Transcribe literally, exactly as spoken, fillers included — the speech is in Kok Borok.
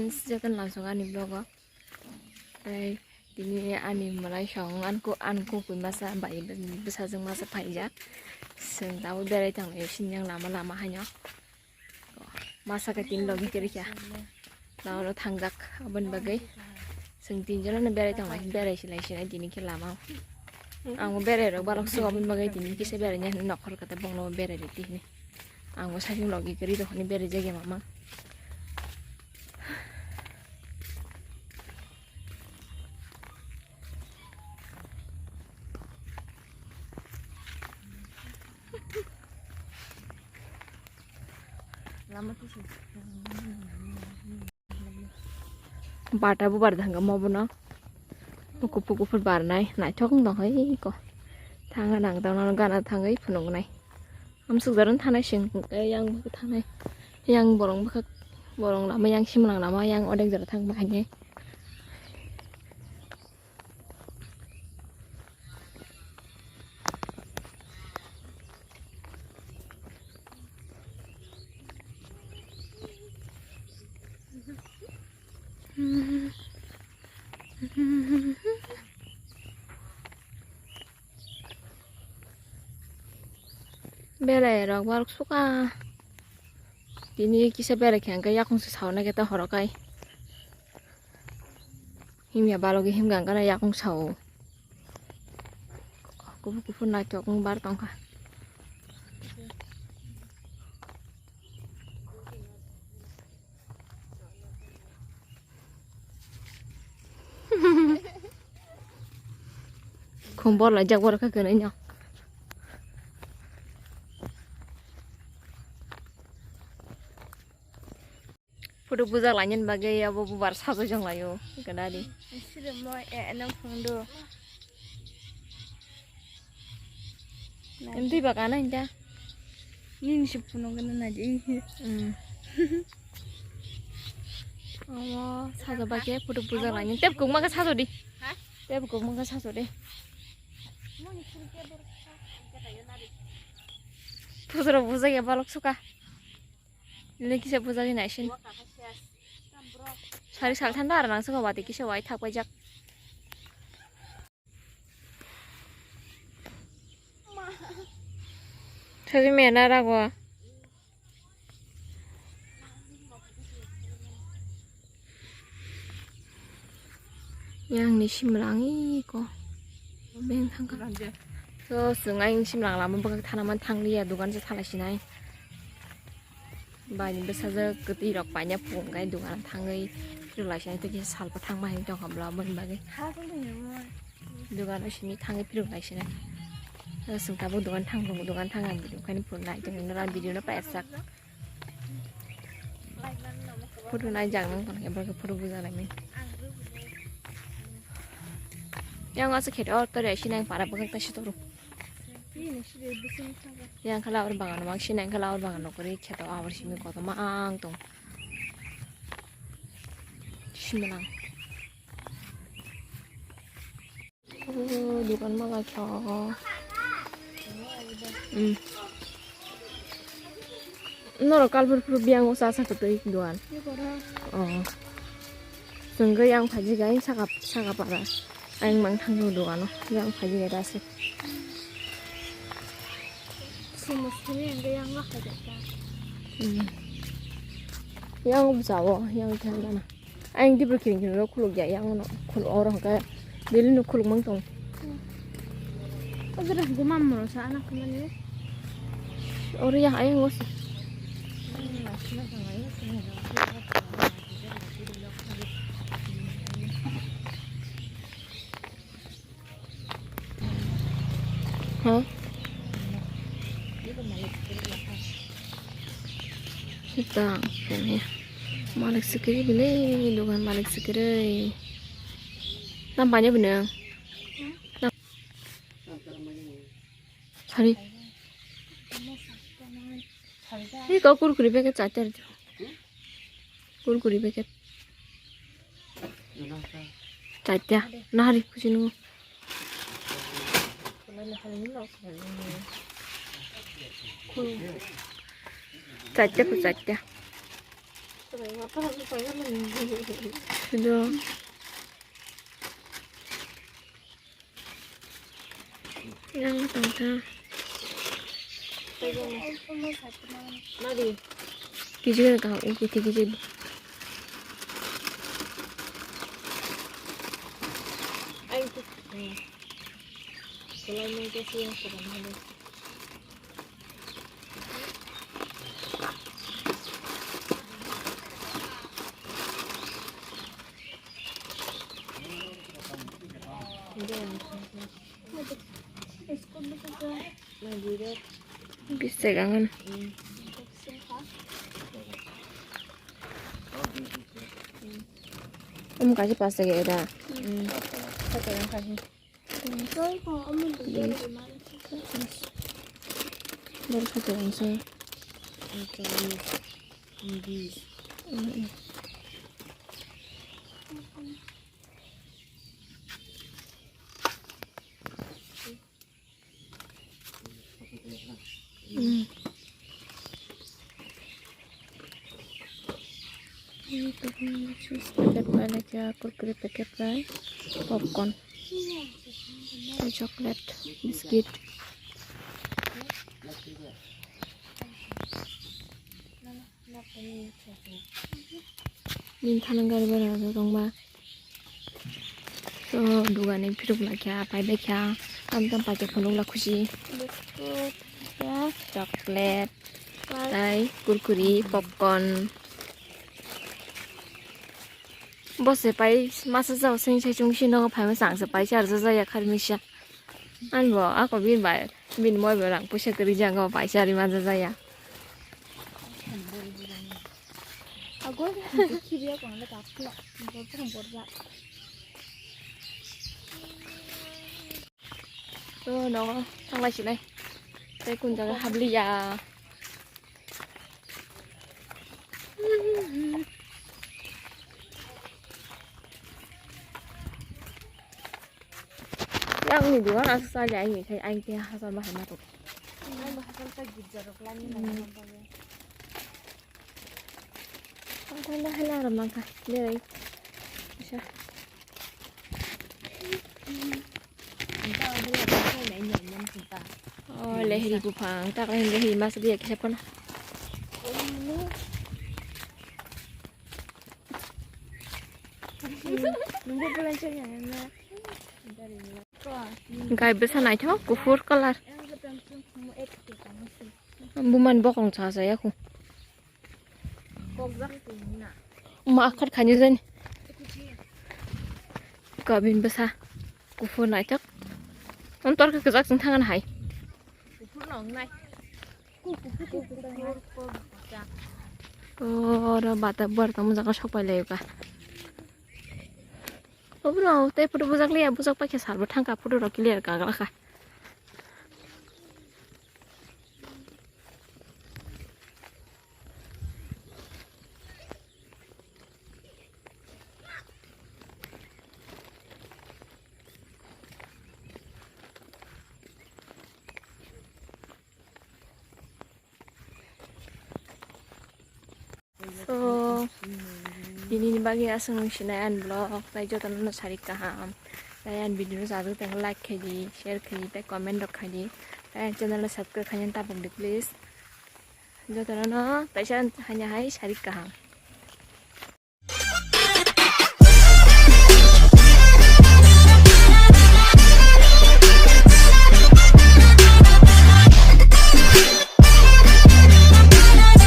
Jotono lamsong ani vlog o. Tei tini ani mwlai song anku anku kui masa bai bwsajwk masa phaijak. Chwng tabuk berai tonglaio sini yang lama lama haino. Masa khe tini logi kwrwi kha. Lama no thangjak aboni bagwi. Chwng tinjono no berai tonglai berai silai sinai tini khe lama o. Ang bo berai rok balok se aboni bagwi tini kisa berai nai hinwi nokhor khe tei bongno berai rw tini. Ang bo sakhe logi kwrwi rok hinwi berai jagya mama. Bata bubar thangkha mobono. Kuphur kuphur barnai naithok wng tongkha eko. Thangna nang tongna gana thangwi phunuknai. Amsukjaro thanai sing yang bwkha thanai. Yang borong bwkha borong lama yang simrang lama yang odek jora thang bahai. Belai rok barok suka. Tini kisa belai khe hwnkhe yakung se sauna khe ta horo kai. Himya balogi himkha hwnkhe na yakung sao. Kuphur kuphur naithok wng bar tongkha. Khum bor laijak borok khe kwrwino. Photo bujak lainani bagwi abo bubar sajwk jong laio gwnadi. Sirimo e eno phundu. Em twi ba kana hinta. Nini se phunukgwna naidi. Hmm. Omo sajak bai khe photo bujak lainani. Tep kukma khe sajak di. Ha? Tep kukma khe sajak di. Photo rok bujak ya balok suka. Nini kisa bujagwi naisin. Sari salthanda aro nang saka wati kisa wai thak paijak. Sabi mena rago. Yang ni simrang iko. Beng thangkha. So, chwng ayang simrang lama bwkhak thana man thangliya, dugan se thala sinai. Bai ni bwsajwk kwtwi rok paina phung kai dugan thangwi phirok lai sinai tei kisa salpa thangma hinwi tongkha bwla aboni bagwi. Dugan o simi thangwi phirok lai sinai. So, chwng tabuk dugan thang, dugan thang ang video khaini phuru nai tongwi nora video no pairsak. Photo nai jang nang tong khe borok photo buja lai mani. Yang asa khe or tore sinang para bwkhak ta si toro. Yang khala or bagan wang sinang khala or bagan nokori kheto abor simi koto ma ang tong. Simi lang. Oh, dukan ma lai kha. Hmm. Norok kalpur phuru biyang o cha sakha twi dukan. Oh. Chwng gwi ang phaji gai saka saka para. Ang mang thang dukan o. Yang phaji gai da se. Sumo sini yang yang la kha jata. Hmm. Yang bwsa o, yang thang gana. Ayang dibro kiring kiring rok khuluk ya, yang no khuluk oro hwnkhe daily no khuluk mang tong. Ojora hwnkhe mam moro sa ana khumani. Oro ya ayang o. Ha? Sita, kene. Malik sikiri bile, dugan malik sikiri. Tam panya bine. Sorry. Ini kau kurkuri packet cacar itu. Kurkuri packet. Cacar, nari kucing. Chatta ku chatta. Sudo. Yang tongkha. Mari. Kijil ka, iko kijil. Ai, iko. Selain itu sih yang sedang ada. Bisek angan. Um, kaji pas lagi ada. Baru satu langsung. Hmm. Ini tuh, chips packet bai, lagi kurkure packet bai, popcorn, chocolate, biscuit. Nini thanang gari bara rok wngma. So, dugani phirok lai kha, pai bai kha. Tam tam paikhe phunuk la khusi. Biscuit, ya. Chocolate, pai. Tai kurkuri, popcorn. Bo se pai masa jao sing sai chung si nogo phai ma chang se pai char ja ja ya khar misa. Ani bo ako bini bai, bini moi bo rang puisa kwrwi jaga o bai chari manja jaya. Agor khibiya kono le tak khula. Borja. To nogo thanglai sinai. Tei kun jaga habliya. Yang ni duar asa sali aini khai aini khai hasal bahai matuk. Ang bahai sal ta git jarok lani lani. Ang khai na hai na ram nang khai. Lerai. Isa. Oh, lehri buphang, tak lain lehri mas dia kisa pon. Gai besa naithok, kuphur colour. Buman bokong cha cha ya khu. Ma akhar khani jani. Kabin bwsa kuphur naithok. Am torkhe kwchak chwng thangan hai. Kuphur no wngnai. Oro bata bor tamo jaga sok pai lai ka. Obro tei photo bujak liya, bujak paikhe sar bo thangka, photo rok clear ka gra kha. So, tini ni bagwi aswk nung sinai ani vlog, tai jotono no sarik kaham, tai ani video no sajak tongkha like khaidi, share khaidi, tai comment rok khaidi, tai ani channel no subscribe khaina tapok di please. Jotono no taisa hanya hai sarik kaham.